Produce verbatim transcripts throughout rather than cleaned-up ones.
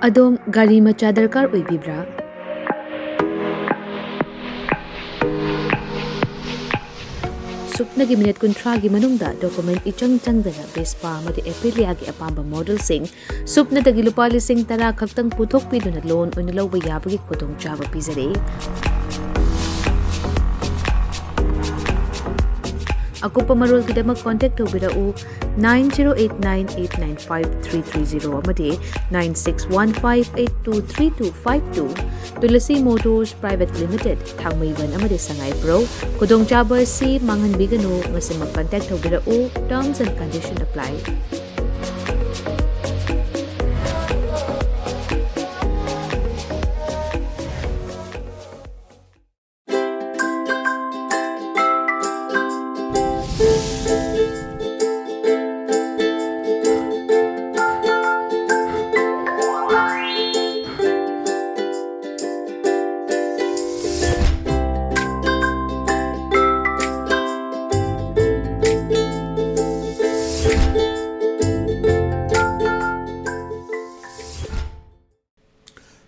ꯑꯗꯣꯝ ꯒꯥꯔꯤ ꯃꯆꯥ ꯗꯔꯀꯥꯔ ꯑꯣꯏꯕꯤꯕ꯭ꯔꯥ? ꯁꯨꯞꯅꯒꯤ ꯃꯤꯅꯤꯠ ꯀꯨꯟꯊ꯭ꯔꯥꯒꯤ ꯃꯅꯨꯡꯗ ꯗꯣꯀꯨꯃꯦꯟ ꯏꯆꯪ ꯆꯪꯗꯅ ꯚꯦꯁꯄꯥ ꯑꯃꯗꯤ ꯑꯦꯄꯤꯂꯤꯌꯥꯒꯤ ꯑꯄꯥꯝꯕ ꯃꯣꯗꯦꯜꯁꯤꯡ ꯁꯨꯞꯅꯗꯒꯤ ꯂꯨꯄꯥ ꯂꯤꯁꯤꯡ ꯇꯔꯥ ꯈꯛꯇꯪ ꯄꯨꯊꯣꯛꯄꯤꯗꯨꯅ ꯂꯣꯟ ꯑꯣꯏꯅ ꯂꯧꯕ ꯌꯥꯕꯒꯤ ꯈꯨꯗꯣꯡꯆꯥꯕ ꯄꯤꯖꯔꯤ꯫ ꯑꯀꯨꯞꯄ ꯃꯔꯣꯜꯒꯤꯗꯃꯛ ꯀꯣꯟꯇꯦꯛ ꯇꯧꯕꯤꯔꯛꯎ, nine zero eight nine eight nine five three three zero ꯑꯃꯗꯤ nine six one five eight two three two five two꯫ Tulsi motors private limited, ꯊꯥꯡꯃꯩꯕꯟ ꯑꯃꯗꯤ ꯁꯉꯥꯏꯄ꯭ꯔꯧ꯫ ꯈꯨꯗꯣꯡꯆꯥꯕ ꯑꯁꯤ ꯃꯥꯡꯍꯟꯕꯤꯒꯅꯨ, ꯉꯁꯤꯃꯛ ꯀꯟꯇꯦꯛ ꯇꯧꯕꯤꯔꯛꯎ꯫ Terms and condition apply.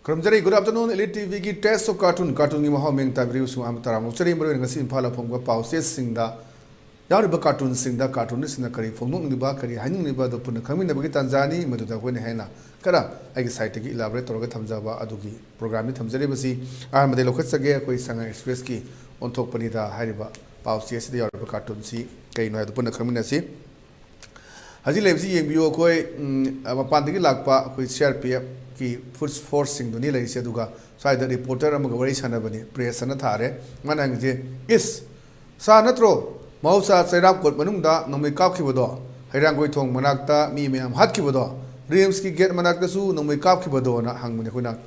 ꯈꯨꯔꯨꯝꯖꯔꯤ꯫ Good afternoon, Elite T ꯚꯤꯒꯤ Taste of Cartoon, ꯀꯥꯔꯇꯨꯟꯒꯤ ꯃꯍꯥꯎ ꯃꯤꯡ ꯇꯥꯕꯤꯔꯤꯕꯁꯤꯡ ꯑꯃ ꯇꯔꯥꯃꯨꯛ ꯆꯔꯤ꯫ ꯃꯔꯨꯑꯣꯏꯅ ꯉꯁꯤ ꯏꯝꯐꯥꯜꯗ ꯐꯣꯡꯕ ꯄꯥꯎꯆꯦꯁꯤꯡꯗ ꯌꯥꯎꯔꯤꯕ ꯀꯥꯔꯇꯨꯟꯁꯤꯡꯗ ꯀꯥꯔꯇꯨꯟꯁꯤꯡꯅ ꯀꯔꯤ ꯐꯣꯡꯗꯣꯛꯅꯤꯡꯂꯤꯕ, ꯀꯔꯤ ꯍꯥꯏꯅꯤꯡꯂꯤꯕ ꯑꯗꯨ ꯄꯨꯟꯅ ꯈꯪꯃꯤꯟꯅꯕꯒꯤ ꯇꯥꯟꯖꯥꯅꯤ꯫ ꯃꯗꯨꯗ ꯑꯩꯈꯣꯏꯅ ꯍꯦꯟꯅ ꯈꯔ ꯑꯩꯒꯤ ꯁꯥꯏꯠꯇꯒꯤ ꯏꯂꯥꯕꯣꯔꯦꯠ ꯇꯧꯔꯒ ꯊꯝꯖꯕ ꯑꯗꯨꯒꯤ ꯄ꯭ꯔꯣꯒ꯭ꯔꯥꯝꯅꯤ ꯊꯝꯖꯔꯤꯕꯁꯤ꯫ ꯑꯍꯥꯟꯕꯗ ꯂꯧꯈꯠꯆꯒꯦ, ꯑꯩꯈꯣꯏ ꯁꯉꯥꯏ ꯑꯦꯛꯁꯄ꯭ꯔꯦꯁꯀꯤ ꯑꯣꯟꯊꯣꯛꯄꯅꯤꯗ ꯍꯥꯏꯔꯤꯕ ꯄꯥꯎꯆꯦ ꯑꯁꯤꯗ ꯌꯥꯎꯔꯤꯕ ꯀꯥꯔꯇꯨꯟꯁꯤ ꯀꯩꯅꯣ ꯍꯥꯏꯕꯗꯨ ꯄꯨꯟꯅ ꯈꯪꯃꯤꯟꯅꯁꯤ꯫ ꯍꯧꯖꯤꯛ ꯂꯩꯕꯁꯤ ꯌꯦꯡꯕꯤꯌꯨ, ꯑꯩꯈꯣꯏ, ꯎꯝ, ꯃꯄꯥꯟꯗꯒꯤ ꯂꯥꯛꯄ ꯑꯩꯈꯣꯏ ꯁꯤ ꯑꯥꯔ ꯄꯤ ꯑꯦꯐꯀꯤ ꯐꯨꯗ ꯐꯣꯔꯁꯁꯤꯡꯗꯨꯅꯤ ꯂꯩꯔꯤꯁꯦ꯫ ꯑꯗꯨꯒ ꯁ꯭ꯋꯥꯏꯗ ꯔꯤꯄꯣꯔꯇꯔ ꯑꯃꯒ ꯋꯥꯔꯤ ꯁꯥꯟꯅꯕꯅꯤ, ꯄ꯭ꯔꯦꯁ ꯑꯅ ꯊꯥꯔꯦ꯫ ꯃꯥꯅ ꯍꯪꯉꯤꯁꯦ, "ꯏꯁ, ꯁꯥ ꯅꯠꯇ꯭ꯔꯣ ꯃꯍꯧꯁꯥ ꯆꯩꯔꯥꯎ ꯀꯣꯠ ꯃꯅꯨꯡꯗ ꯅꯣꯡꯃꯩ ꯀꯥꯞꯈꯤꯕꯗꯣ, ꯍꯩꯔꯥꯡꯒꯣꯏ ꯊꯣꯡ ꯃꯅꯥꯛꯇ ꯃꯤ ꯃꯌꯥꯝ ꯍꯥꯠꯈꯤꯕꯗꯣ, ꯔꯤꯝꯁꯀꯤ ꯒꯦꯠ ꯃꯅꯥꯛꯇꯁꯨ ꯅꯣꯡꯃꯩ ꯀꯥꯞꯈꯤꯕꯗꯣꯅ?" ꯍꯪꯕꯅꯤ꯫ ꯑꯩꯈꯣꯏꯅ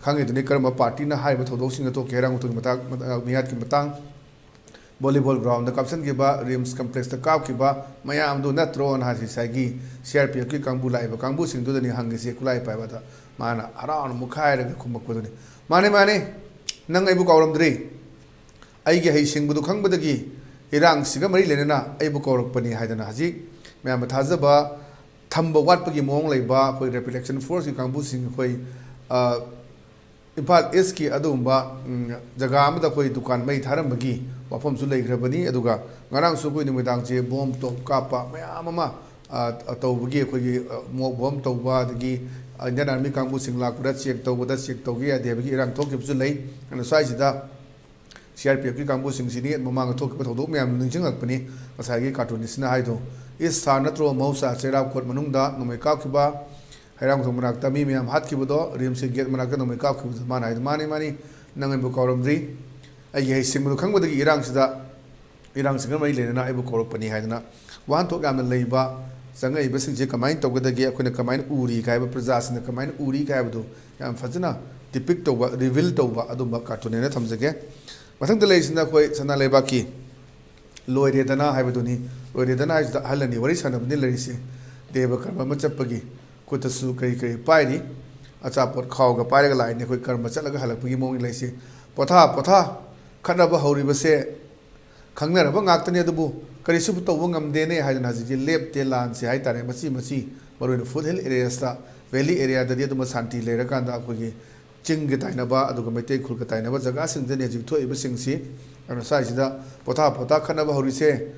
ꯈꯪꯉꯤꯗꯨꯅꯤ ꯀꯔꯝꯕ ꯄꯥꯔꯇꯤꯅ ꯍꯥꯏꯔꯤꯕ ꯊꯧꯗꯣꯛꯁꯤꯡꯗ ꯊꯣꯛꯈꯤ, ꯍꯩꯔꯥꯡꯒꯣꯏ ꯊꯣꯡꯒꯤ ꯃꯇꯥꯡ, ꯃꯤꯍꯥꯠꯀꯤ ꯃꯇꯥꯡ꯫ ꯚꯣꯂꯤꯕꯣꯜ ꯒ꯭ꯔꯥꯎꯟꯗ ꯀꯥꯞꯁꯤꯟꯈꯤꯕ, ꯔꯤꯝꯁ ꯀꯝꯄ꯭ꯂꯦꯛꯁꯇ ꯀꯥꯞꯈꯤꯕ ꯃꯌꯥꯝꯗꯨ ꯅꯠꯇ꯭ꯔꯣꯅ ꯍꯥꯏꯁꯤ ꯉꯁꯥꯏꯒꯤ ꯁꯤ ꯑꯥꯔ ꯄꯤ ꯑꯦꯐꯀꯤ ꯀꯥꯡꯕꯨ ꯂꯥꯛꯏꯕ ꯀꯥꯡꯕꯨꯁꯤꯡꯗꯨꯗꯅꯤ ꯍꯪꯉꯤꯁꯤ, ꯈꯨꯠꯂꯥꯏ ꯄꯥꯏꯕꯗ꯫ ꯃꯥꯅ ꯍꯔꯥꯎꯅ ꯃꯨꯛꯈꯥꯏꯔꯒ ꯈꯨꯝꯃꯛꯄꯗꯨꯅꯤ, "ꯃꯥꯅꯦ, ꯃꯥꯅꯦ, ꯅꯪ ꯑꯩꯕꯨ ꯀꯥꯎꯔꯝꯗ꯭ꯔꯤ? ꯑꯩꯒꯤ ꯍꯩꯁꯤꯡꯕꯗꯨ ꯈꯪꯕꯗꯒꯤ ꯏꯔꯥꯡꯁꯤꯒ ꯃꯔꯤ ꯂꯩꯅꯅ ꯑꯩꯕꯨ ꯀꯧꯔꯛꯄꯅꯤ" ꯍꯥꯏꯗꯅ ꯍꯧꯖꯤꯛ ꯃꯌꯥꯝꯅ ꯊꯥꯖꯕ ꯊꯝꯕ ꯋꯥꯠꯄꯒꯤ ꯃꯑꯣꯡ ꯂꯩꯕ, ꯑꯩꯈꯣꯏ ꯔꯤꯄꯦꯇ꯭ꯔꯦꯁꯟ ꯐꯣꯔꯁꯀꯤ ꯀꯥꯡꯕꯨꯁꯤꯡ, ꯑꯩꯈꯣꯏ, ꯑ, ꯏꯝꯐꯥꯜ ꯏꯁꯀꯤ ꯑꯗꯨꯒꯨꯝꯕ, ꯎꯝ, ꯖꯒꯥ ꯑꯃꯗ ꯑꯩꯈꯣꯏ ꯗꯨꯀꯥꯟ ꯃꯩ ꯊꯥꯔꯝꯕꯒꯤ ꯋꯥꯐꯝꯁꯨ ꯂꯩꯈ꯭ꯔꯕꯅꯤ꯫ ꯑꯗꯨꯒ ꯉꯔꯥꯡꯁꯨ ꯑꯩꯈꯣꯏ ꯅꯨꯃꯤꯗꯥꯡꯁꯦ ꯕꯣꯝ ꯇꯣꯞ ꯀꯥꯞꯄ ꯃꯌꯥꯝ ꯑꯃ, ꯑ, ꯇꯧꯕꯒꯤ, ꯑꯩꯈꯣꯏꯒꯤ, ꯑ, ꯃꯣꯛ ꯕꯣꯝ ꯇꯧꯕ, ꯑꯗꯒꯤ Indian Army ꯀꯥꯡꯕꯨꯁꯤꯡ ꯂꯥꯛꯄꯗ ꯆꯦꯛ ꯇꯧꯕꯗ ꯆꯦꯛ ꯇꯧꯒꯦ ꯌꯥꯗꯦ ꯍꯥꯏꯕꯒꯤ ꯏꯔꯥꯡ ꯊꯣꯛꯈꯤꯕꯁꯨ ꯂꯩ꯫ ꯑꯗꯨꯅ ꯁ꯭ꯋꯥꯏꯁꯤꯗ ꯁꯤ ꯑꯥꯔ ꯄꯤ ꯑꯦꯐꯀꯤ ꯀꯥꯡꯕꯨꯁꯤꯡꯁꯤꯅꯤ ꯃꯃꯥꯡꯗ ꯊꯣꯛꯈꯤꯕ ꯊꯧꯗꯣꯛ ꯃꯌꯥꯝꯗꯨ ꯅꯤꯡꯁꯤꯡꯂꯛꯄꯅꯤ꯫ ꯉꯁꯥꯏꯒꯤ ꯀꯥꯔꯇꯨꯅꯤꯁꯅ ꯍꯥꯏꯗꯣ, "ꯏꯁ ꯁꯥꯔ ꯅꯠꯇ꯭ꯔꯣ ꯃꯍꯧꯁꯥ ꯆꯩꯔꯥꯎ ꯀꯣꯔꯠ ꯃꯅꯨꯡꯗ ꯅꯣꯡꯃꯩ ꯀꯥꯞꯈꯤꯕ, ꯍꯩꯔꯥꯡꯒꯣꯏꯊꯣꯡ ꯃꯅꯥꯛꯇ ꯃꯤ ꯃꯌꯥꯝ ꯍꯥꯠꯈꯤꯕꯗꯣ, ꯔꯤꯝꯁꯀꯤ ꯒꯦꯠ ꯃꯅꯥꯛꯇ ꯅꯣꯡꯃꯩ ꯀꯥꯞꯈꯤꯕꯗꯣ?" ꯃꯥꯅ ꯍꯥꯏꯗꯣ, "ꯃꯥꯅꯤ, ꯃꯥꯅꯤ, ꯅꯪ ꯑꯩꯕꯨ ꯀꯥꯎꯔꯝꯗ꯭ꯔꯤ꯫ ꯑꯩꯒꯤ ꯍꯩꯁꯤꯡꯕꯗꯨ ꯈꯪꯕꯗꯒꯤ ꯏꯔꯥꯡꯁꯤꯗ, ꯏꯔꯥꯡꯁꯤꯡꯒ ꯃꯔꯤ ꯂꯩꯅꯅ ꯑꯩꯕꯨ ꯀꯧꯔꯛꯄꯅꯤ" ꯍꯥꯏꯗꯅ ꯋꯥꯍꯟꯊꯣꯛ ꯌꯥꯝꯅ ꯂꯩꯕ ꯆꯪꯉꯛꯏꯕꯁꯤꯡꯁꯦ ꯀꯃꯥꯏꯅ ꯇꯧꯒꯗꯒꯦ, ꯑꯩꯈꯣꯏꯅ ꯀꯃꯥꯏꯅ ꯎꯔꯤ ꯍꯥꯏꯕ, ꯄ꯭ꯔꯖꯥꯁꯤꯡꯅ ꯀꯃꯥꯏꯅ ꯎꯔꯤ ꯍꯥꯏꯕꯗꯨ ꯌꯥꯝ ꯐꯖꯅ ꯗꯤꯄꯤꯛ ꯇꯧꯕ, ꯔꯤꯚꯤꯜ ꯇꯧꯕ ꯑꯗꯨꯝꯕ ꯀꯥꯔꯇꯨꯟ ꯍꯥꯏꯅ ꯊꯝꯖꯒꯦ꯫ ꯃꯊꯪꯗ ꯂꯩꯔꯤꯁꯤꯅ ꯑꯩꯈꯣꯏ ꯁꯅꯥ ꯂꯩꯕꯥꯛꯀꯤ ꯂꯣꯏꯔꯦꯗꯅ ꯍꯥꯏꯕꯗꯨꯅꯤ꯫ ꯂꯣꯏꯔꯦꯗꯅ ꯍꯥꯏꯁꯤꯗ ꯑꯍꯜ ꯑꯅꯤ ꯋꯥꯔꯤ ꯁꯥꯟꯅꯕꯅꯤ ꯂꯩꯔꯤꯁꯦ꯫ ꯗꯦꯕ ꯀꯔꯃ ꯑꯃ ꯆꯠꯄꯒꯤ ꯈꯨꯠꯇꯁꯨ ꯀꯔꯤ ꯀꯔꯤ ꯄꯥꯏꯔꯤ, ꯑꯆꯥꯄꯣꯠ ꯈꯥꯎꯒ ꯄꯥꯏꯔꯒ ꯂꯥꯛꯏꯅꯦ꯫ ꯑꯩꯈꯣꯏ ꯀꯔꯃ ꯆꯠꯂꯒ ꯍꯜꯂꯛꯄꯒꯤ ꯃꯑꯣꯡꯅꯤ ꯂꯩꯔꯤꯁꯦ꯫ "ꯄꯣꯊꯥ, ꯄꯣꯊꯥ, ꯈꯠꯅꯕ ꯍꯧꯔꯤꯕꯁꯦ ꯈꯪꯅꯔꯕ ꯉꯥꯛꯇꯅꯤ, ꯑꯗꯨꯕꯨ ꯀꯔꯤꯁꯨ ꯇꯧꯕ ꯉꯝꯗꯦꯅꯦ" ꯍꯥꯏꯗꯅ ꯍꯧꯖꯤꯛꯀꯤ ꯂꯦꯞꯇꯦ ꯂꯥꯟꯁꯦ ꯍꯥꯏꯇꯥꯔꯦ꯫ ꯃꯆꯤ ꯃꯆꯤ, ꯃꯔꯨꯑꯣꯏꯅ ꯐꯨꯠ ꯍꯤꯜ ꯑꯦꯔꯤꯌꯥꯁꯇ, ꯚꯦꯂꯤ ꯑꯦꯔꯤꯌꯥꯗꯗꯤ ꯑꯗꯨꯝꯕ ꯁꯥꯟꯇꯤ ꯂꯩꯔꯀꯥꯟꯗ ꯑꯩꯈꯣꯏꯒꯤ ꯆꯤꯡꯒ ꯇꯥꯏꯅꯕ, ꯑꯗꯨꯒ ꯃꯩꯇꯩ ꯈꯨꯜꯒ ꯇꯥꯏꯅꯕ ꯖꯒꯥꯁꯤꯡꯗꯅꯤ ꯍꯧꯖꯤꯛ ꯊꯣꯛꯏꯕꯁꯤꯡꯁꯤ꯫ ꯑꯗꯨꯅ ꯁ꯭ꯋꯥꯏꯁꯤꯗ "ꯄꯣꯊꯥ ꯄꯣꯊꯥ ꯈꯠꯅꯕ ꯍꯧꯔꯤꯁꯦ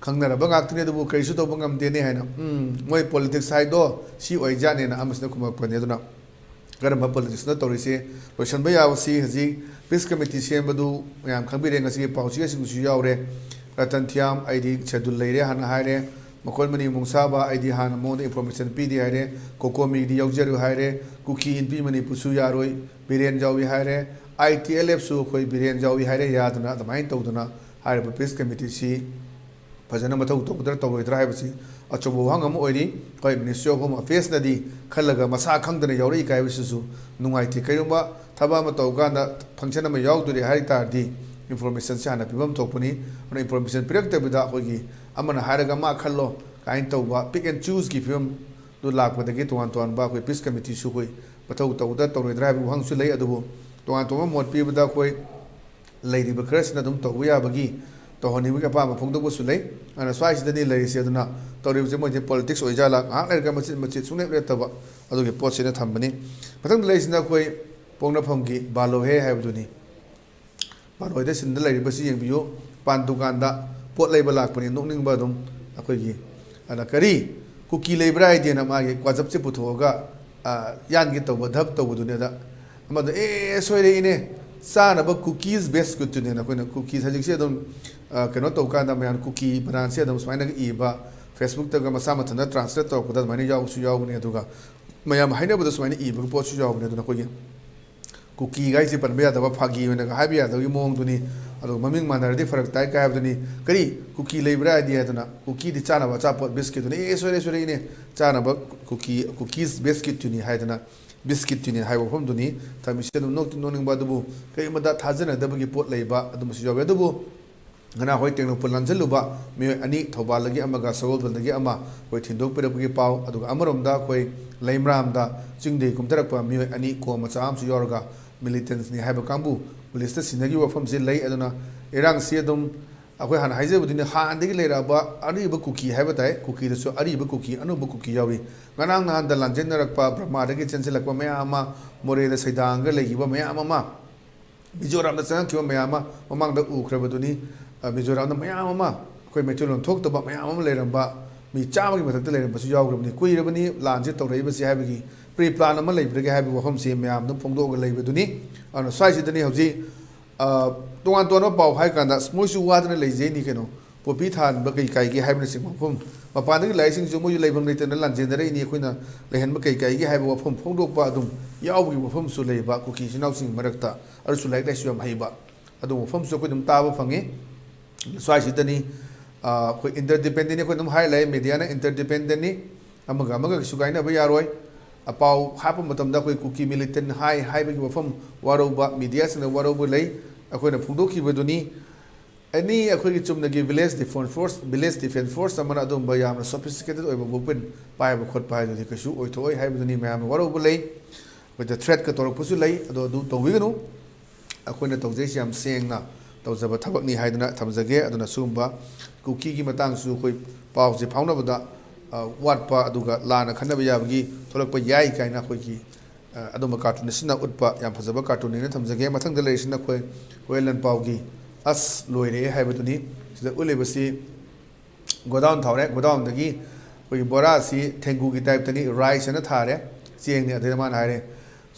ꯈꯪꯅꯔꯕ ꯉꯥꯛꯇꯅꯤ, ꯑꯗꯨꯕꯨ ꯀꯔꯤꯁꯨ ꯇꯧꯕ ꯉꯝꯗꯦꯅꯦ" ꯍꯥꯏꯅ, ꯎꯝ, ꯃꯣꯏ ꯄꯣꯂꯤꯇꯤꯛꯁ ꯍꯥꯏꯗꯣ ꯁꯤ ꯑꯣꯏꯖꯥꯠꯅꯦꯅ ꯑꯃꯁꯤꯅ ꯈꯨꯝꯃꯛꯄꯅꯤ꯫ ꯑꯗꯨꯅ ꯀꯔꯝꯕ ꯄꯣꯂꯤꯇꯤꯛꯁꯅꯣ ꯇꯧꯔꯤꯁꯦ? ꯂꯣꯏꯁꯤꯟꯕ ꯌꯥꯕꯁꯤ ꯍꯧꯖꯤꯛ ꯄꯤꯁ ꯀꯃꯤꯇꯤ ꯁꯦꯝꯕꯗꯨ ꯃꯌꯥꯝ ꯈꯪꯕꯤꯔꯦ꯫ ꯉꯁꯤꯒꯤ ꯄꯥꯎꯆꯦꯁꯤꯡꯁꯨ ꯌꯥꯎꯔꯦ꯫ ꯔꯇꯟ ꯊꯤꯌꯥꯝ ꯑꯩꯗꯤ ꯁꯦꯗꯨꯜ ꯂꯩꯔꯦ ꯍꯥꯟꯅ ꯍꯥꯏꯔꯦ꯫ ꯃꯈꯣꯏ ꯃꯅꯤ ꯃꯨꯡꯁꯥꯕ ꯑꯩꯗꯤ ꯍꯥꯟꯅ ꯃꯉꯣꯟꯗ ꯏꯟꯐꯣꯔꯃꯦꯁꯟ ꯄꯤꯗꯦ ꯍꯥꯏꯔꯦ꯫ ꯀꯣꯀꯣꯃꯤꯗꯤ ꯌꯥꯎꯖꯔꯨ ꯍꯥꯏꯔꯦ꯫ ꯀꯨꯀꯤ ꯏꯟꯄꯤ ꯃꯅꯤꯄꯨꯔꯁꯨ ꯌꯥꯔꯣꯏ꯫ ꯕꯤꯔꯦꯟ ꯌꯥꯎꯏ ꯍꯥꯏꯔꯦ꯫ ꯑꯥꯏ ꯇꯤ ꯑꯦꯜ ꯑꯦꯐꯁꯨ ꯑꯩꯈꯣꯏ ꯕꯤꯔꯦꯟ ꯌꯥꯎꯏ ꯍꯥꯏꯔꯦ꯫ ꯌꯥꯗꯅ ꯑꯗꯨꯃꯥꯏꯅ ꯇꯧꯗꯅ ꯍꯥꯏꯔꯤꯕ ꯄꯤꯁ ꯀꯃꯤꯇꯤꯁꯤ ꯐꯖꯅ ꯃꯊꯧ ꯇꯧꯒꯗ꯭ꯔꯥ ꯇꯧꯔꯣꯏꯗ꯭ꯔꯥ ꯍꯥꯏꯕꯁꯤ ꯑꯆꯧꯕ ꯋꯥꯍꯪ ꯑꯃ ꯑꯣꯏꯔꯤ꯫ ꯍꯣꯏ, Ministry of Home Affairsꯅꯗꯤ ꯈꯜꯂꯒ ꯃꯁꯥ ꯈꯪꯗꯅ ꯌꯥꯎꯔꯛꯏ ꯀꯥꯏꯕꯁꯤꯁꯨ ꯅꯨꯡꯉꯥꯏꯇꯦ꯫ ꯀꯔꯤꯒꯨꯝꯕ ꯊꯕꯛ ꯑꯃ ꯇꯧꯀꯥꯟꯗ ꯐꯪꯁꯟ ꯑꯃ ꯌꯥꯎꯗꯣꯔꯦ ꯍꯥꯏ ꯇꯥꯔꯗꯤ ꯏꯟꯐꯣꯔꯃꯦꯁꯟꯁꯦ ꯍꯥꯟꯅ ꯄꯤꯐꯝ ꯊꯣꯛꯄꯅꯤ꯫ ꯑꯗꯨꯅ ꯏꯟꯐꯣꯔꯃꯦꯁꯟ ꯄꯤꯔꯛꯇꯕꯤꯗ ꯑꯩꯈꯣꯏꯒꯤ ꯑꯃꯅ ꯍꯥꯏꯔꯒ "ꯃꯥ ꯈꯜꯂꯣ" ꯀꯥꯏꯅ ꯇꯧꯕ pick and chooseꯀꯤ ꯐꯤꯕꯝꯗꯨ ꯂꯥꯛꯄꯗꯒꯤ ꯇꯣꯉꯥꯟ ꯇꯣꯉꯥꯟꯕ ꯑꯩꯈꯣꯏ ꯄꯤꯁ ꯀꯃꯤꯇꯤꯁꯨ ꯑꯩꯈꯣꯏ ꯃꯊꯧ ꯇꯧꯒꯗ꯭ꯔꯥ ꯇꯧꯔꯣꯏꯗ꯭ꯔꯥ ꯍꯥꯏꯕꯒꯤ ꯋꯥꯍꯪꯁꯨ ꯂꯩ꯫ ꯑꯗꯨꯕꯨ ꯇꯣꯉꯥꯟ ꯇꯣꯉꯥꯟꯕ ꯃꯣꯠ ꯄꯤꯕꯗ ꯑꯩꯈꯣꯏ ꯂꯩꯔꯤꯕ ꯈꯔꯁꯤꯅ ꯑꯗꯨꯝ ꯇꯧꯕ ꯌꯥꯕꯒꯤ ꯇꯧꯍꯟꯅꯤꯡꯕꯒꯤ ꯑꯄꯥꯝꯕ ꯐꯣꯡꯗꯣꯛꯄꯁꯨ ꯂꯩ꯫ ꯑꯗꯨꯅ ꯁ꯭ꯋꯥꯏꯁꯤꯗꯅꯤ ꯂꯩꯔꯤꯁꯦ꯫ ꯑꯗꯨꯅ ꯇꯧꯔꯤꯕꯁꯦ ꯃꯣꯏꯁꯦ ꯄꯣꯂꯤꯇꯤꯛꯁ ꯑꯣꯏꯖꯥꯠꯂꯥ, ꯉꯥꯏꯍꯥꯛ ꯂꯩꯔꯒ ꯃꯆꯤꯠ ꯃꯆꯤꯠ ꯁꯨꯡꯂꯦꯞ ꯂꯦꯞꯇꯕ ꯑꯗꯨꯒꯤ ꯄꯣꯠꯁꯤꯅ ꯊꯝꯕꯅꯤ꯫ ꯃꯊꯪꯗ ꯂꯩꯔꯤꯁꯤꯅ ꯑꯩꯈꯣꯏ ꯄꯣꯛꯅꯐꯝꯒꯤ ꯕꯥꯂꯣꯍꯦ ꯍꯥꯏꯕꯗꯨꯅꯤ꯫ ꯕꯥꯂꯣꯍꯦꯗ ꯁꯤꯟꯗ ꯂꯩꯔꯤꯕꯁꯤ ꯌꯦꯡꯕꯤꯌꯨ꯫ ꯄꯥꯟ ꯗꯨꯀꯥꯟꯗ ꯄꯣꯠ ꯂꯩꯕ ꯂꯥꯛꯄꯅꯤ, ꯅꯣꯛꯅꯤꯡꯕ ꯑꯗꯨꯝ꯫ ꯑꯩꯈꯣꯏꯒꯤ ꯑꯗ ꯀꯔꯤ ꯀꯨꯀꯤ ꯂꯩꯕ꯭ꯔꯥ ꯍꯥꯏꯗꯦꯅ ꯃꯥꯒꯤ ꯋꯥꯆꯞꯁꯦ ꯄꯨꯊꯣꯛꯑꯒ, ꯑ, ꯌꯥꯟꯒꯦ ꯇꯧꯕ, ꯙꯞ ꯇꯧꯕꯗꯨꯅꯦ꯫ ꯑꯗ ꯑꯃꯗ, "ꯑꯦ, ꯁꯣꯏꯔꯦ ꯏꯅꯦ, ꯆꯥꯅꯕ ꯀꯨꯀꯤꯁ ꯕꯤꯁꯀꯨꯠꯇꯨꯅꯦꯅ"꯫ ꯑꯩꯈꯣꯏꯅ ꯀꯨꯀꯤꯁ ꯍꯧꯖꯤꯛꯁꯦ ꯑꯗꯨꯝ, ꯑ, ꯀꯩꯅꯣ ꯇꯧꯀꯥꯟꯗ ꯃꯌꯥꯝ ꯀꯨꯀꯤ ꯕ꯭ꯔꯥꯟꯁꯦ ꯑꯗꯨꯝ ꯁꯨꯃꯥꯏꯅꯒ ꯏꯕ, ꯐꯦꯁꯕꯨꯛꯇꯒ ꯃꯁꯥ ꯃꯊꯟꯇ ꯇ꯭ꯔꯥꯟꯁꯂꯦꯠ ꯇꯧꯔꯛꯄꯗ ꯑꯗꯨꯃꯥꯏꯅ ꯌꯥꯎꯕꯁꯨ ꯌꯥꯎꯕꯅꯦ꯫ ꯑꯗꯨꯒ ꯃꯌꯥꯝ ꯍꯥꯏꯅꯕꯗ ꯁꯨꯃꯥꯏꯅ ꯏꯕꯒꯤ ꯄꯣꯠꯁꯨ ꯌꯥꯎꯕꯅꯦ꯫ ꯑꯗꯨꯅ ꯑꯩꯈꯣꯏꯒꯤ ꯀꯨꯀꯤꯒꯥꯏꯁꯦ ꯄꯟꯕ ꯌꯥꯗꯕ, ꯐꯥꯒꯤ ꯑꯣꯏꯅꯒ ꯍꯥꯏꯕ ꯌꯥꯗꯕꯒꯤ ꯃꯑꯣꯡꯗꯨꯅꯤ꯫ ꯑꯗꯨꯒ ꯃꯃꯤꯡ ꯃꯥꯟꯅꯔꯗꯤ ꯐꯔꯛ ꯇꯥꯏ ꯀꯥꯏ ꯍꯥꯏꯕꯗꯨꯅꯤ꯫ "ꯀꯔꯤ ꯀꯨꯀꯤ ꯂꯩꯕ꯭ꯔꯥ ꯍꯥꯏꯗꯤ?" ꯍꯥꯏꯗꯅ, ꯀꯨꯀꯤꯗꯤ ꯆꯥꯅꯕ ꯑꯆꯥꯄꯣꯠ ꯕꯤꯁꯀꯤꯠꯇꯨꯅꯤ꯫ "ꯑꯦ, ꯁꯣꯏꯔꯦ, ꯁꯣꯏꯔꯦ ꯏꯅꯦ, ꯆꯥꯅꯕ ꯀꯨꯀꯤ, ꯀꯨꯀꯤꯁ ꯕꯤꯁꯀꯤꯠꯇꯨꯅꯤ" ꯍꯥꯏꯗꯅ, ꯕꯤꯁꯀꯤꯠꯇꯨꯅꯤ ꯍꯥꯏꯕ ꯋꯥꯐꯝꯗꯨꯅꯤ ꯊꯝꯃꯤꯁꯦ꯫ ꯑꯗꯨꯝ ꯅꯣꯛꯇꯤ ꯅꯣꯛꯅꯤꯡꯕ, ꯑꯗꯨꯕꯨ ꯀꯔꯤꯒꯨꯝꯕꯗ ꯊꯥꯖꯅꯗꯕꯒꯤ ꯄꯣꯠ ꯂꯩꯕ ꯑꯗꯨꯝꯕꯁꯨ ꯌꯥꯎꯋꯤ꯫ ꯑꯗꯨꯕꯨ ꯉꯅꯥ ꯍꯣꯏ ꯇꯦꯡꯅꯧꯄꯜ ꯂꯥꯟꯁꯤꯜꯂꯨꯕ ꯃꯤꯑꯣꯏ ꯑꯅꯤ, ꯊꯧꯕꯥꯜꯗꯒꯤ ꯑꯃꯒ ꯁꯒꯣꯜꯕꯟꯗꯒꯤ ꯑꯃ, ꯑꯩꯈꯣꯏ ꯊꯤꯟꯗꯣꯛꯄꯤꯔꯛꯄꯒꯤ ꯄꯥꯎ꯫ ꯑꯗꯨꯒ ꯑꯃꯔꯣꯝꯗ ꯑꯩꯈꯣꯏ ꯂꯩꯃꯔꯥꯝꯗ ꯆꯤꯡꯗꯒꯤ ꯀꯨꯝꯊꯔꯛꯄ ꯃꯤꯑꯣꯏ ꯑꯅꯤ, ꯀꯣ ꯃꯆꯥ ꯑꯃꯁꯨ ꯌꯥꯎꯔꯒ ꯃꯤꯂꯤꯇꯦꯟꯁꯅꯤ ꯍꯥꯏꯕ ꯀꯥꯡꯕꯨ ꯄꯨꯂꯤꯁꯇ ꯁꯤꯟꯅꯈꯤꯕ ꯋꯥꯐꯝꯁꯤ ꯂꯩ꯫ ꯑꯗꯨꯅ ꯏꯔꯥꯡꯁꯤ ꯑꯗꯨꯝ ꯑꯩꯈꯣꯏ ꯍꯥꯟꯅ ꯍꯥꯏꯖꯕꯗꯨꯅꯤ, ꯍꯥꯟꯅꯗꯒꯤ ꯂꯩꯔꯛꯑꯕ ꯑꯔꯤꯕ ꯀꯨꯀꯤ ꯍꯥꯏꯕ ꯇꯥꯏ꯫ ꯀꯨꯀꯤꯗꯁꯨ ꯑꯔꯤꯕ ꯀꯨꯀꯤ, ꯑꯅꯧꯕ ꯀꯨꯀꯤ ꯌꯥꯎꯏ꯫ ꯉꯔꯥꯡ ꯅꯍꯥꯟꯗ ꯂꯥꯟꯖꯦꯟꯅꯔꯛꯄ, ꯕ꯭ꯔꯍꯃꯥꯗꯒꯤ ꯆꯦꯟꯁꯤꯜꯂꯛꯄ ꯃꯌꯥꯝ ꯑꯃ, ꯃꯣꯔꯦꯗ ꯁꯩꯗꯥꯡꯉꯒ ꯂꯩꯈꯤꯕ ꯃꯌꯥꯝ ꯑꯃ, ꯃꯤꯖꯣꯔꯥꯝꯗ ꯆꯪꯉꯛꯈꯤꯕ ꯃꯌꯥꯝ ꯑꯃ ꯃꯃꯥꯡꯗ ꯎꯈ꯭ꯔꯕꯗꯨꯅꯤ꯫ ꯑ, ꯃꯤꯖꯣꯔꯥꯝꯗ ꯃꯌꯥꯝ ꯑꯃ, ꯑꯩꯈꯣꯏ ꯃꯩꯇꯩꯂꯣꯟ ꯊꯣꯛꯇꯕ ꯃꯌꯥꯝ ꯑꯃ ꯂꯩꯔꯝꯕ, ꯃꯤ ꯆꯥꯝꯃꯒꯤ ꯃꯊꯛꯇ ꯂꯩꯔꯝꯕꯁꯨ ꯌꯥꯎꯈ꯭ꯔꯕꯅꯤ꯫ ꯀꯨꯏꯔꯕꯅꯤ ꯂꯥꯟꯁꯦ ꯇꯧꯔꯛꯏꯕꯁꯤ ꯍꯥꯏꯕꯒꯤ ꯄ꯭ꯔꯤ ꯄ꯭ꯂꯥꯟ ꯑꯃ ꯂꯩꯕ꯭ꯔꯒꯦ ꯍꯥꯏꯕꯒꯤ ꯋꯥꯐꯝꯁꯤ ꯃꯌꯥꯝꯗ ꯐꯣꯡꯗꯣꯛꯑꯒ ꯂꯩꯕꯗꯨꯅꯤ꯫ ꯑꯗꯨꯅ ꯁ꯭ꯋꯥꯏꯁꯤꯗꯅꯤ ꯍꯧꯖꯤꯛ, ꯑ, ꯇꯣꯉꯥꯟ ꯇꯣꯉꯥꯟꯕ ꯄꯥꯎ ꯍꯥꯏ ꯀꯥꯟꯗ, ꯑꯁ, ꯃꯣꯏꯁꯨ ꯋꯥꯗꯅ ꯂꯩꯖꯩꯅꯤ ꯀꯩꯅꯣ, ꯄꯣꯄꯤ ꯊꯥꯍꯟꯕ ꯀꯩ ꯀꯥꯏꯒꯦ ꯍꯥꯏꯕꯅꯆꯤꯡꯕ ꯃꯐꯝ, ꯃꯄꯥꯟꯗꯒꯤ ꯂꯥꯛꯏꯁꯤꯡꯁꯨ ꯃꯣꯏꯁꯨ ꯂꯩꯐꯝ ꯂꯩꯇꯅ ꯂꯥꯟꯖꯦꯟꯅꯔꯛꯏꯅꯤ, ꯑꯩꯈꯣꯏꯅ ꯂꯩꯍꯟꯕ ꯀꯩ ꯀꯥꯏꯒꯦ ꯍꯥꯏꯕ ꯋꯥꯐꯝ ꯐꯣꯡꯗꯣꯛꯄ ꯑꯗꯨꯝ ꯌꯥꯎꯕꯒꯤ ꯋꯥꯐꯝꯁꯨ ꯂꯩꯕ ꯀꯨꯀꯤ ꯏꯆꯤꯟ ꯏꯅꯥꯎꯁꯤꯡꯒꯤ ꯃꯔꯛꯇ꯫ ꯑꯗꯨꯁꯨ ꯂꯥꯏꯔꯤꯛ ꯂꯥꯏꯁꯨ ꯌꯥꯝ ꯍꯩꯕ ꯑꯗꯨꯒꯨꯝꯕ ꯋꯥꯐꯝꯁꯨ ꯑꯩꯈꯣꯏ ꯑꯗꯨꯝ ꯇꯥꯕ ꯐꯪꯉꯤ꯫ ꯁ꯭ꯋꯥꯏꯁꯤꯗꯅꯤ, ꯑ, ꯑꯩꯈꯣꯏ ꯏꯟꯇꯔꯗꯤꯄꯦꯟꯗꯦꯟꯅꯤ, ꯑꯩꯈꯣꯏ ꯑꯗꯨꯝ ꯍꯥꯏ ꯂꯩ, ꯃꯦꯗꯤꯌꯥꯅ ꯏꯟꯇꯔꯗꯤꯄꯦꯟꯗꯦꯟꯅꯤ, ꯑꯃꯒ ꯑꯃꯒ ꯀꯩꯁꯨ ꯀꯥꯏꯅꯕ ꯌꯥꯔꯣꯏ꯫ ꯑꯄꯥꯎ ꯍꯥꯞꯄ ꯃꯇꯝꯗ ꯑꯩꯈꯣꯏ ꯀꯨꯀꯤ ꯃꯤꯂꯤꯇꯦꯟ ꯍꯥꯏ ꯍꯥꯏꯕꯒꯤ ꯋꯥꯐꯝ ꯋꯥꯔꯧꯕ, ꯃꯦꯗꯤꯌꯥꯁꯤꯡꯅ ꯋꯥꯔꯧꯕ ꯂꯩ꯫ ꯑꯩꯈꯣꯏꯅ ꯐꯣꯡꯗꯣꯛꯈꯤꯕꯗꯨꯅꯤ꯫ ꯑꯦꯅꯤ ꯑꯩꯈꯣꯏꯒꯤ ꯆꯨꯝꯅꯒꯤ village defence force, village defence force ꯑꯃꯅ ꯑꯗꯨꯒꯨꯝꯕ ꯌꯥꯝꯅ ꯁꯣꯐꯤꯁꯇꯤꯀꯦꯇꯦꯠ ꯑꯣꯏꯕ ꯋꯦꯄꯟ ꯄꯥꯏꯕ ꯈꯣꯠꯄ ꯍꯥꯏꯗꯨꯗꯤ ꯀꯩꯁꯨ ꯑꯣꯏꯊꯣꯛꯑꯣꯏ ꯍꯥꯏꯕꯗꯨꯅꯤ꯫ ꯃꯌꯥꯝꯅ ꯋꯥꯔꯧꯕ ꯂꯩ, ꯑꯩꯈꯣꯏꯗ ꯊ꯭ꯔꯦꯠꯀ ꯇꯧꯔꯛꯄꯁꯨ ꯂꯩ꯫ ꯑꯗꯣ ꯑꯗꯨ ꯇꯧꯕꯤꯒꯅꯨ꯫ ꯑꯩꯈꯣꯏꯅ ꯇꯧꯖꯩꯁꯤ ꯌꯥꯝ ꯁꯦꯡꯅ, ꯇꯧꯖꯕ ꯊꯕꯛꯅꯤ ꯍꯥꯏꯗꯨꯅ ꯊꯝꯖꯒꯦ꯫ ꯑꯗꯨꯅ ꯁꯤꯒꯨꯝꯕ ꯀꯨꯀꯤꯒꯤ ꯃꯇꯥꯡꯁꯨ ꯑꯩꯈꯣꯏ ꯄꯥꯎꯁꯦ ꯐꯥꯎꯅꯕꯗ, ꯑ, ꯋꯥꯠꯄ ꯑꯗꯨꯒ ꯂꯥꯟꯅ ꯈꯟꯅꯕ ꯌꯥꯕꯒꯤ ꯊꯣꯛꯂꯛꯄ ꯌꯥꯏ ꯀꯥꯏꯅ ꯑꯩꯈꯣꯏꯒꯤ, ꯑ, ꯑꯗꯨꯝꯕ cartoon ꯑꯁꯤꯅ ꯎꯠꯄ ꯌꯥꯝ ꯐꯖꯕ cartoon ꯅꯦꯅ ꯊꯝꯖꯒꯦ꯫ ꯃꯊꯪꯗ ꯂꯩꯔꯤꯁꯤꯅ ꯑꯩꯈꯣꯏ ꯍꯣꯌꯦꯟ ꯂꯥꯟꯄꯥꯎꯒꯤ ꯑꯁ ꯂꯣꯏꯔꯦ ꯍꯥꯏꯕꯗꯨꯅꯤ꯫ ꯁꯤꯗ ꯎꯠꯂꯤꯕꯁꯤ godown ꯊꯥꯎꯔꯦ꯫ Godown ꯗꯒꯤ ꯑꯩꯈꯣꯏꯒꯤ ꯕꯣꯔꯥꯁꯤ ꯊꯦꯡꯒꯨꯒꯤ type ꯇꯅꯤ, rice ꯍꯥꯏꯅ ꯊꯥꯔꯦ, ꯆꯦꯡꯅꯤ꯫ ꯑꯗꯩꯗ ꯃꯥꯅ ꯍꯥꯏꯔꯦ,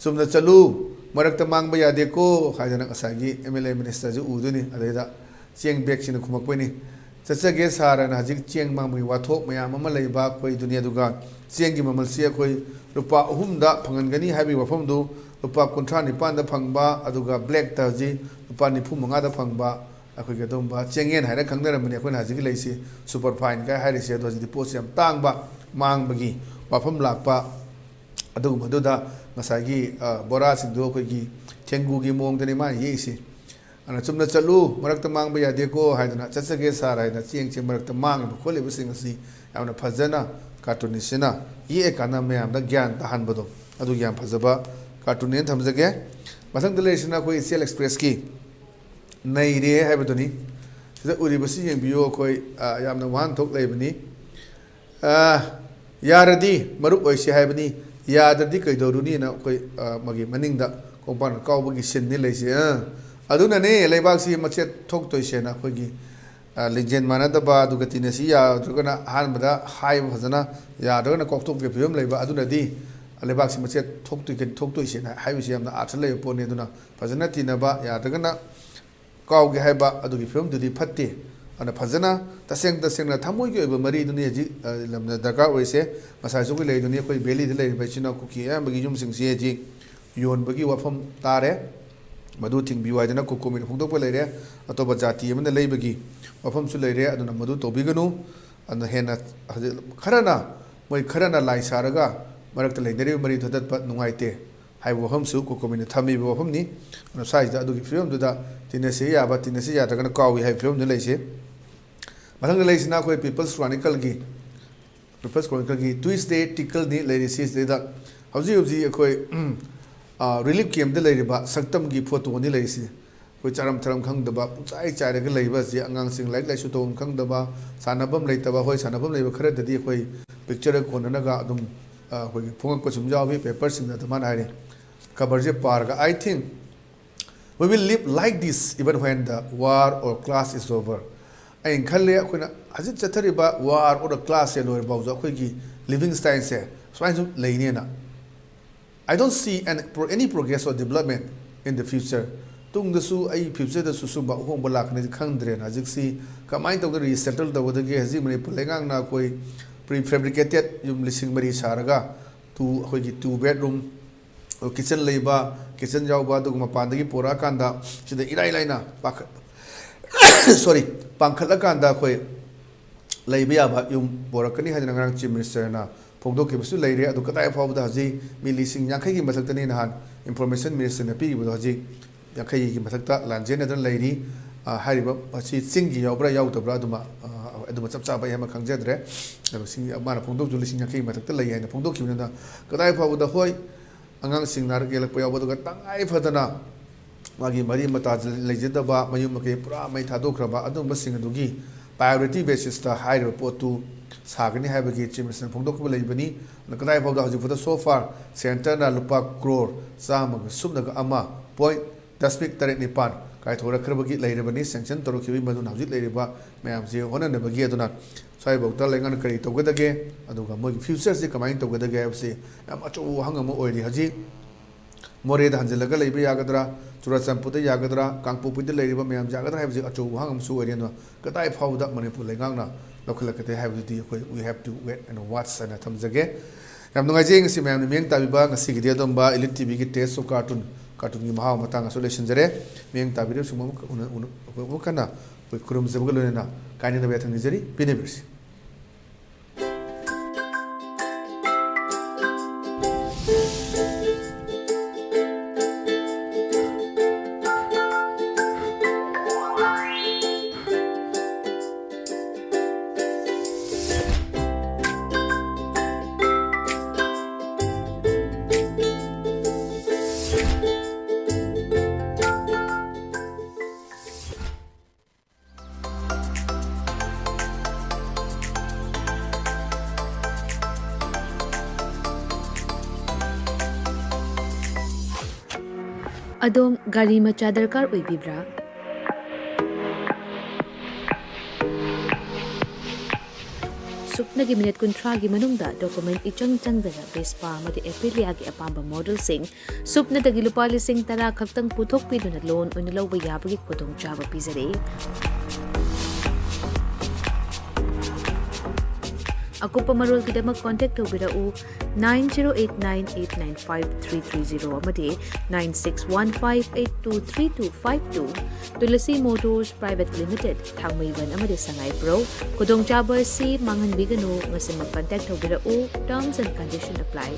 "ꯆꯨꯝꯅ ꯆꯠꯂꯨ, ꯃꯔꯛꯇ ꯃꯥꯡꯕ ꯌꯥꯗꯦꯀꯣ" ꯍꯥꯏꯗꯅ ꯉꯁꯥꯏꯒꯤ M L A minister ꯁꯤ ꯎꯗꯣꯏꯅꯤ꯫ ꯑꯗꯩꯗ ꯆꯦꯡ bag ꯁꯤꯅ ꯈꯨꯝꯃꯛꯄꯩꯅꯤ, "ꯆꯠꯆꯒꯦ sir" ꯍꯥꯏꯅ꯫ ꯍꯧꯖꯤꯛ ꯆꯦꯡ ꯃꯥꯡꯕꯒꯤ ꯋꯥꯊꯣꯛ ꯃꯌꯥꯝ ꯑꯃ ꯂꯩꯕ ꯑꯩꯈꯣꯏ ꯗꯨꯅꯤꯌꯥꯗꯨꯒ, ꯆꯦꯡꯒꯤ ꯃꯃꯜꯁꯤ ꯑꯩꯈꯣꯏ ꯂꯨꯄꯥ ꯑꯍꯨꯝꯗ ꯐꯪꯍꯟꯒꯅꯤ ꯍꯥꯏꯕꯒꯤ ꯋꯥꯐꯝꯗꯨ ꯂꯨꯄꯥ ꯀꯨꯟꯊ꯭ꯔꯥ ꯅꯤꯄꯥꯟꯗ ꯐꯪꯕ, ꯑꯗꯨꯒ black ꯇ ꯍꯧꯖꯤꯛ ꯂꯨꯄꯥ ꯅꯤꯐꯨ ꯃꯉꯥꯗ ꯐꯪꯕ, ꯑꯩꯈꯣꯏꯒꯤ ꯑꯗꯨꯝꯕ ꯆꯦꯡꯌꯦꯟ ꯍꯥꯏꯅ ꯈꯪꯅꯔꯝꯕꯅꯤ ꯑꯩꯈꯣꯏꯅ ꯍꯧꯖꯤꯛꯀꯤ ꯂꯩꯁꯤ superfine ꯀꯥꯏ ꯍꯥꯏꯔꯤꯁꯦ꯫ ꯑꯗꯣ ꯍꯧꯖꯤꯛꯇꯤ ꯄꯣꯠꯁꯦ ꯌꯥꯝ ꯇꯥꯡꯕ, ꯃꯥꯡꯕꯒꯤ ꯋꯥꯐꯝ ꯂꯥꯛꯄ, ꯑꯗꯨꯒꯨꯝꯕꯗꯨꯗ ꯉꯁꯥꯏꯒꯤ, ꯑ, ꯕꯣꯔꯥꯁꯤꯡꯗꯣ ꯑꯩꯈꯣꯏꯒꯤ ꯊꯦꯡꯒꯨꯒꯤ ꯃꯑꯣꯡꯗꯅꯤ ꯃꯥꯅ ꯌꯦꯛꯏꯁꯤ꯫ ꯑꯗꯨꯅ "ꯆꯨꯝꯅ ꯆꯠꯂꯨ, ꯃꯔꯛꯇ ꯃꯥꯡꯕ ꯌꯥꯗꯦꯀꯣ" ꯍꯥꯏꯗꯅ, "ꯆꯠꯆꯒꯦ sir" ꯍꯥꯏꯅ ꯆꯦꯡꯁꯦ ꯃꯔꯛꯇ ꯃꯥꯡꯉꯤꯕ ꯈꯣꯠꯂꯤꯕꯁꯤꯡ ꯑꯁꯤ ꯌꯥꯝꯅ ꯐꯖꯅ cartoonist ꯁꯤꯅ ꯌꯦꯛꯑꯀꯥꯟꯗ ꯃꯌꯥꯝꯗ ꯒ꯭ꯌꯥꯟ ꯇꯥꯍꯟꯕꯗꯣ, ꯑꯗꯨꯒꯤ ꯌꯥꯝ ꯐꯖꯕ cartoon ꯅꯦꯅ ꯊꯝꯖꯒꯦ꯫ ꯃꯊꯪꯗ ꯂꯩꯔꯤꯁꯤꯅ ꯑꯩꯈꯣꯏ ꯏꯆꯦꯜ Express ꯀꯤ ꯅꯩꯔꯦ ꯍꯥꯏꯕꯗꯨꯅꯤ꯫ ꯁꯤꯗ ꯎꯔꯤꯕꯁꯤ ꯌꯦꯡꯕꯤꯌꯨ, ꯑꯩꯈꯣꯏ, ꯑ, ꯌꯥꯝꯅ ꯋꯥꯍꯟꯊꯣꯛ ꯂꯩꯕꯅꯤ꯫ ꯑ, "ꯌꯥꯔꯗꯤ ꯃꯔꯨꯞ ꯑꯣꯏꯁꯤ ꯍꯥꯏꯕꯅꯤ, ꯌꯥꯗ꯭ꯔꯗꯤ ꯀꯩꯗꯧꯔꯨꯅꯤꯅ" ꯑꯩꯈꯣꯏ, ꯑ, ꯃꯥꯒꯤ ꯃꯅꯤꯡꯗ ꯈꯣꯡꯄꯥꯛꯅ ꯀꯥꯎꯕꯒꯤ scene ꯅꯤ ꯂꯩꯁꯦ꯫ ꯑ, ꯑꯗꯨꯅꯅꯦ ꯂꯩꯕꯥꯛꯁꯤ ꯃꯆꯦꯠ ꯊꯣꯛꯇꯣꯏꯁꯦꯅ ꯑꯩꯈꯣꯏꯒꯤ, ꯑ, ꯂꯤꯡꯖꯦꯜ ꯃꯥꯟꯅꯗꯕ, ꯑꯗꯨꯒ ꯇꯤꯟꯅꯁꯤ ꯌꯥꯗ꯭ꯔꯒꯅ ꯑꯍꯥꯟꯕꯗ ꯍꯥꯏꯕ ꯐꯖꯅ, ꯌꯥꯗ꯭ꯔꯒꯅ ꯀꯥꯎꯊꯣꯛꯄꯒꯤ ꯐꯤꯕꯝ ꯂꯩꯕ꯫ ꯑꯗꯨꯅꯗꯤ ꯂꯩꯕꯥꯛꯁꯤ ꯃꯆꯦꯠ ꯊꯣꯛꯇꯣꯏ-, ꯊꯣꯛꯇꯣꯏꯁꯦꯅ ꯍꯥꯏꯕꯁꯤ ꯌꯥꯝꯅ ꯑꯥꯔꯊ ꯂꯩꯕ ꯄꯣꯠꯅꯤ꯫ ꯑꯗꯨꯅ ꯐꯖꯅ ꯇꯤꯟꯅꯕ, ꯌꯥꯗ꯭ꯔꯒꯅ ꯀꯥꯎꯒꯦ ꯍꯥꯏꯕ ꯑꯗꯨꯒꯤ ꯐꯤꯕꯝꯗꯨꯗꯤ ꯐꯠꯇꯦ꯫ ꯑꯗꯨꯅ ꯐꯖꯅ ꯇꯁꯦꯡ ꯇꯁꯦꯡꯅ ꯊꯃꯣꯏꯒꯤ ꯑꯣꯏꯕ ꯃꯔꯤꯗꯨꯅꯤ ꯍꯧꯖꯤꯛ, ꯑ, ꯂꯝꯗ ꯗꯔꯀꯥꯔ ꯑꯣꯏꯔꯤꯁꯦ꯫ ꯉꯁꯥꯏꯁꯨ ꯑꯩꯈꯣꯏ ꯂꯩꯗꯨꯅꯤ, ꯑꯩꯈꯣꯏ valley ꯗ ꯂꯩꯔꯤꯕ ꯏꯆꯤꯟ ꯏꯅꯥꯎ ꯀꯨꯀꯤ ꯑꯌꯥꯝꯕꯒꯤ ꯌꯨꯝꯁꯤꯡꯁꯤ ꯍꯧꯖꯤꯛ ꯌꯣꯟꯕꯒꯤ ꯋꯥꯐꯝ ꯇꯥꯔꯦ꯫ ꯃꯗꯨ ꯊꯤꯡꯕꯤꯌꯨ ꯍꯥꯏꯗꯅ ꯀꯣꯀꯣꯃꯤꯅ ꯐꯣꯡꯗꯣꯛꯄ ꯂꯩꯔꯦ꯫ ꯑꯇꯣꯞꯄ ꯖꯥꯇꯤ ꯑꯃꯅ ꯂꯩꯕꯒꯤ ꯋꯥꯐꯝꯁꯨ ꯂꯩꯔꯦ꯫ ꯑꯗꯨꯅ ꯃꯗꯨ ꯇꯧꯕꯤꯒꯅꯨ꯫ ꯑꯗꯨꯅ ꯍꯦꯟꯅ ꯍꯧꯖꯤꯛ ꯈꯔꯅ, ꯃꯣꯏ ꯈꯔꯅ ꯂꯥꯏ ꯁꯥꯔꯒ ꯃꯔꯛꯇ ꯂꯩꯅꯔꯤꯕ ꯃꯔꯤ ꯊꯗꯠꯄ ꯅꯨꯡꯉꯥꯏꯇꯦ ꯍꯥꯏꯕ ꯋꯥꯐꯝꯁꯨ ꯀꯣꯀꯣꯃꯤꯅ ꯊꯝꯃꯤꯕ ꯋꯥꯐꯝꯅꯤ꯫ ꯑꯗꯨꯅ ꯁ꯭ꯋꯥꯏꯁꯤꯗ ꯑꯗꯨꯒꯤ ꯐꯤꯕꯝꯗꯨꯗ ꯇꯤꯟꯅꯁꯤ ꯌꯥꯕ, ꯇꯤꯟꯅꯁꯤ ꯌꯥꯗ꯭ꯔꯒꯅ ꯀꯥꯎꯏ ꯍꯥꯏꯕ ꯐꯤꯕꯝꯗꯨ ꯂꯩꯁꯦ꯫ ꯃꯊꯪꯗ ꯂꯩꯁꯤꯅ ꯑꯩꯈꯣꯏ People's Chronicle ꯒꯤ, People's Chronicle ꯒꯤ Tuesday Tickle ꯅꯤ ꯂꯩꯔꯤꯁꯤ꯫ ꯁꯤꯗꯩꯗ ꯍꯧꯖꯤꯛ ꯍꯧꯖꯤꯛ ꯑꯩꯈꯣꯏ, ꯑ, relief camp ꯇ ꯂꯩꯔꯤꯕ ꯁꯛꯇꯝꯒꯤ photo ꯅꯤ ꯂꯩꯔꯤꯁꯤ꯫ ꯑꯩꯈꯣꯏ ꯆꯥꯔꯝ ꯊꯔꯝ ꯈꯪꯗꯕ, ꯄꯨꯡꯆꯥꯏ ꯆꯥꯏꯔꯒ ꯂꯩꯕ ꯑꯁꯤ, ꯑꯉꯥꯡꯁꯤꯡ ꯂꯥꯏꯔꯤꯛ ꯂꯥꯏꯁꯨ ꯇꯧꯐꯝ ꯈꯪꯗꯕ, ꯁꯥꯟꯅꯐꯝ ꯂꯩꯇꯕ꯫ ꯍꯣꯏ, ꯁꯥꯟꯅꯐꯝ ꯂꯩꯕ ꯈꯔꯗꯗꯤ ꯑꯩꯈꯣꯏ ꯄꯤꯛꯆꯔꯒ ꯀꯣꯟꯅꯅꯒ ꯑꯗꯨꯝ, ꯑ, ꯑꯩꯈꯣꯏꯒꯤ ꯐꯣꯡꯉꯛꯄꯁꯨ ꯑꯗꯨꯝ ꯌꯥꯎꯏ꯫ ꯄꯦꯄꯔꯁꯤꯡꯗ ꯑꯗꯨꯃꯥꯏꯅ ꯍꯥꯏꯔꯤ꯫ ꯈꯕꯔꯁꯦ ꯄꯥꯔꯒ, "I think we will live like this even when the war or clash is over." ꯑꯩꯅ ꯈꯜꯂꯦ, ꯑꯩꯈꯣꯏꯅ ꯍꯧꯖꯤꯛ ꯆꯠꯊꯔꯤꯕ ꯋꯥꯔ ꯑꯣꯔ ꯀ꯭ꯂꯥꯁꯁꯦ ꯂꯣꯏꯔ ꯐꯥꯎꯁꯨ ꯑꯩꯈꯣꯏꯒꯤ ꯂꯤꯕꯤꯡ ꯁ꯭ꯇꯥꯏꯜꯁꯦ ꯁꯨꯃꯥꯏꯅ ꯁꯨꯝ ꯂꯩꯅꯦꯅ꯫ "I don't see an, pro-, any progress or development in the future." ꯇꯨꯡꯗꯁꯨ ꯑꯩ ꯐ꯭ꯌꯨꯆꯔꯗꯁꯨ ꯁꯨꯝꯕ ꯑꯍꯣꯡꯕ ꯂꯥꯛꯀꯅꯤꯗꯤ ꯈꯪꯗ꯭ꯔꯦꯅ꯫ ꯍꯧꯖꯤꯛꯁꯤ ꯀꯃꯥꯏꯅ ꯇꯧꯗꯅ ꯔꯤꯁꯦꯇꯜ ꯇꯧꯒꯗꯒꯦ? ꯍꯧꯖꯤꯛ ꯃꯅꯤꯄꯨꯔ ꯂꯩꯉꯥꯛꯅ ꯑꯩꯈꯣꯏ ꯄ꯭ꯔꯤ ꯐꯦꯕ꯭ꯔꯤꯀꯦꯇꯦꯠ ꯌꯨꯝ ꯂꯤꯁꯤꯡ ꯃꯔꯤ ꯁꯥꯔꯒ, ꯇꯨ, ꯑꯩꯈꯣꯏꯒꯤ ꯇꯨ ꯕꯦꯗꯔꯨꯝ, ꯀꯤꯠꯆꯟ ꯂꯩꯕ, ꯀꯤꯠꯆꯟ ꯌꯥꯎꯕ, ꯑꯗꯨꯒ ꯃꯄꯥꯟꯗꯒꯤ ꯄꯨꯔꯛꯑꯀꯥꯟꯗ ꯁꯤꯗ ꯏꯔꯥꯏ ꯂꯥꯏꯅ ꯄꯥꯈꯠ-, ꯁꯣꯔꯤ, ꯄꯥꯡꯈꯠꯂꯀꯥꯟꯗ ꯑꯩꯈꯣꯏ ꯂꯩꯕ ꯌꯥꯕ ꯌꯨꯝ ꯄꯨꯔꯛꯀꯅꯤ ꯍꯥꯏꯗꯅ ꯉꯔꯥꯡ ꯆꯤꯐ ꯃꯤꯅꯤꯁꯇꯔꯅ ꯐꯣꯡꯗꯣꯛꯈꯤꯕꯁꯨ ꯂꯩꯔꯦ꯫ ꯑꯗꯨ ꯀꯗꯥꯏ ꯐꯥꯎꯕꯗ ꯍꯧꯖꯤꯛ ꯃꯤ ꯂꯤꯁꯤꯡ ꯌꯥꯡꯈꯩꯒꯤ ꯃꯊꯛꯇꯅꯤ ꯅꯍꯥꯟ ꯏꯟꯐꯣꯔꯃꯦꯁꯟ ꯃꯤꯅꯤꯁꯇꯔꯅ ꯄꯤꯈꯤꯕꯗꯣ, ꯍꯧꯖꯤꯛ ꯌꯥꯡꯈꯩꯒꯤ ꯃꯊꯛꯇ ꯂꯥꯟꯖꯦꯟꯅꯗꯅ ꯂꯩꯔꯤ꯫ ꯑ, ꯍꯥꯏꯔꯤꯕ ꯑꯁꯤ ꯆꯤꯡꯒꯤ ꯌꯥꯎꯕ꯭ꯔꯥ ꯌꯥꯎꯗꯕ꯭ꯔꯥ ꯑꯗꯨꯃ, ꯑ, ꯑꯗꯨꯃ ꯆꯞ ꯆꯥꯕ ꯑꯩ ꯑꯃ ꯈꯪꯖꯗ꯭ꯔꯦ꯫ ꯑꯗꯣ ꯂꯤꯁꯤꯡ, ꯃꯥꯅ ꯐꯣꯡꯗꯣꯛꯁꯨ ꯂꯤꯁꯤꯡ ꯌꯥꯡꯈꯩꯒꯤ ꯃꯊꯛꯇ ꯂꯩ ꯍꯥꯏꯅ ꯐꯣꯡꯗꯣꯛꯈꯤꯕꯅꯤꯅ, ꯀꯗꯥꯏ ꯐꯥꯎꯕꯗ, ꯍꯣꯏ, ꯑꯉꯥꯡꯁꯤꯡ ꯅꯥꯔꯛ ꯌꯦꯛꯂꯛꯄ ꯌꯥꯎꯕ, ꯑꯗꯨꯒ ꯇꯉꯥꯏ ꯐꯗꯅ ꯃꯥꯒꯤ ꯃꯔꯤ ꯃꯇꯥ ꯂꯩꯖꯗꯕ, ꯃꯌꯨꯝ ꯃꯀꯩ ꯄꯨꯔꯥ ꯃꯩ ꯊꯥꯗꯣꯛꯈ꯭ꯔꯕ ꯑꯗꯨꯒꯨꯝꯕꯁꯤꯡ ꯑꯗꯨꯒꯤ ꯄ꯭ꯔꯥꯏꯌꯣꯔꯤꯇꯤ ꯕꯦꯁꯤꯁꯇ ꯍꯥꯏꯔꯤꯕ ꯄꯣꯠꯇꯨ ꯁꯥꯒꯅꯤ ꯍꯥꯏꯕꯒꯤ ꯆꯤꯐ ꯃꯤꯅꯤꯁꯇꯔꯅ ꯐꯣꯡꯗꯣꯛꯈꯤꯕ ꯂꯩꯕꯅꯤ꯫ ꯑꯗꯨꯅ ꯀꯗꯥꯏ ꯐꯥꯎꯗ ꯍꯧꯖꯤꯛ ꯐꯥꯎꯗ so far ꯁꯦꯟꯇꯔꯅ ꯂꯨꯄꯥ ꯀ꯭ꯔꯣꯔ ꯆꯥꯝꯃꯒ ꯁꯨꯞꯅꯒ ꯑꯃ ꯄꯣꯏꯟ ꯗꯁꯃꯤꯛ ꯇꯔꯦꯠ ꯅꯤꯄꯥꯟ ꯀꯥꯏꯊꯣꯔꯛꯈ꯭ꯔꯕꯒꯤ ꯂꯩꯔꯕꯅꯤ, ꯁꯦꯡꯁꯟ ꯇꯧꯔꯛꯈꯤꯕꯒꯤ꯫ ꯃꯗꯨꯅ ꯍꯧꯖꯤꯛ ꯂꯩꯔꯤꯕ ꯃꯌꯥꯝꯁꯤ ꯍꯣꯠꯅꯅꯕꯒꯤ, ꯑꯗꯨꯅ ꯁ꯭ꯋꯥꯏꯐꯥꯎꯗ ꯂꯩꯉꯥꯛꯅ ꯀꯔꯤ ꯇꯧꯒꯗꯒꯦ, ꯑꯗꯨꯒ ꯃꯣꯏꯒꯤ ꯐ꯭ꯌꯨꯆꯔꯁꯤ ꯀꯃꯥꯏꯅ ꯇꯧꯒꯗꯒꯦ ꯍꯥꯏꯕꯁꯤ ꯌꯥꯝ ꯑꯆꯧꯕ ꯋꯥꯍꯪ ꯑꯃ ꯑꯣꯏꯔꯤ꯫ ꯍꯧꯖꯤꯛ ꯃꯣꯔꯦꯗ ꯍꯟꯖꯤꯜꯂꯒ ꯂꯩꯕ ꯌꯥꯒꯗ꯭ꯔꯥ, ꯆꯨꯔꯥꯆꯥꯟꯄꯨꯔꯗ ꯌꯥꯒꯗ꯭ꯔꯥ, ꯀꯥꯡꯄꯣꯛꯄꯤꯗ ꯂꯩꯔꯤꯕ ꯃꯌꯥꯝꯁꯤ ꯌꯥꯒꯗ꯭ꯔꯥ ꯍꯥꯏꯕꯁꯤ ꯑꯆꯧꯕ ꯋꯥꯍꯪ ꯑꯃꯁꯨ ꯑꯣꯏꯔꯤ꯫ ꯑꯗꯨꯅ ꯀꯗꯥꯏ ꯐꯥꯎꯕꯗ ꯃꯅꯤꯄꯨꯔ ꯂꯩꯉꯥꯛꯅ ꯂꯧꯈꯠꯂꯛꯀꯗꯦ ꯍꯥꯏꯕꯗꯨꯗꯤ ꯑꯩꯈꯣꯏ we have to wait and watch ꯍꯥꯏꯅ ꯊꯝꯖꯒꯦ꯫ ꯌꯥꯝ ꯅꯨꯡꯉꯥꯏꯖꯩ ꯉꯁꯤ ꯃꯌꯥꯝꯅ ꯃꯤꯠꯌꯦꯡ ꯇꯥꯕꯤꯕ꯫ ꯉꯁꯤꯒꯤꯗꯤ ꯑꯗꯨꯝꯕ Elite ꯇꯤꯚꯤꯒꯤ Taste of Cartoon, ꯀꯥꯔꯇꯨꯟꯒꯤ ꯃꯍꯥꯎ ꯃꯇꯥꯡ ꯑꯁꯨ ꯂꯣꯏꯁꯤꯟꯖꯔꯦ꯫ ꯃꯤꯠꯌꯦꯡ ꯇꯥꯕꯤꯔꯤꯕꯁꯤꯡꯕꯨ ꯑꯃꯨꯛ ꯎꯅ-, ꯎꯅ-, ꯑꯃꯨꯛ ꯍꯟꯅ ꯑꯩꯈꯣꯏ ꯈꯨꯔꯨꯝꯖꯕꯒ ꯂꯣꯏꯅꯅ ꯀꯥꯏꯅꯅꯕ ꯌꯥꯊꯪ ꯅꯤꯖꯔꯤ꯫ ꯄꯤꯅꯕꯤꯔꯁꯤ꯫ ꯑꯗꯣꯝ ꯒꯥꯔꯤ ꯃꯆꯥ ꯗꯔꯀꯥꯔ ꯑꯣꯏꯕꯤꯕ꯭ꯔꯥ? ꯁꯨꯞꯅꯒꯤ ꯃꯤꯅꯤꯠ ꯀꯨꯟꯊ꯭ꯔꯥꯒꯤ ꯃꯅꯨꯡꯗ ꯗꯣꯀꯨꯃꯦꯟ ꯏꯆꯪ ꯆꯪꯗꯅ ꯚꯦꯁꯄꯥ ꯑꯃꯗꯤ ꯑꯦꯄꯤꯂꯤꯌꯥꯒꯤ ꯑꯄꯥꯝꯕ ꯃꯣꯗꯦꯜꯁꯤꯡ ꯁꯨꯞꯅꯗꯒꯤ ꯂꯨꯄꯥ ꯂꯤꯁꯤꯡ ꯇꯔꯥ ꯈꯛꯇꯪ ꯄꯨꯊꯣꯛꯄꯤꯗꯨꯅ ꯂꯣꯟ ꯑꯣꯏꯅ ꯂꯧꯕ ꯌꯥꯕꯒꯤ ꯈꯨꯗꯣꯡꯆꯥꯕ ꯄꯤꯖꯔꯤ꯫ ꯑꯀꯨꯞꯄ ꯃꯔꯣꯜꯒꯤꯗꯃꯛ ꯀꯣꯟꯇꯦꯛ ꯇꯧꯕꯤꯔꯛꯎ nine zero eight nine eight nine five three three zero ꯑꯃꯗꯤ nine six one five eight two three two five two꯫ Tulsi motors private limited, ꯊꯥꯡꯃꯩꯕꯟ ꯑꯃꯗꯤ ꯁꯉꯥꯏꯄ꯭ꯔꯧ꯫ ꯈꯨꯗꯣꯡꯆꯥꯕ ꯑꯁꯤ ꯃꯥꯡꯍꯟꯕꯤꯒꯅꯨ꯫ ꯉꯁꯤꯃꯛ ꯀꯟꯇꯦꯛ ꯇꯧꯕꯤꯔꯛꯎ꯫ Terms and condition apply꯫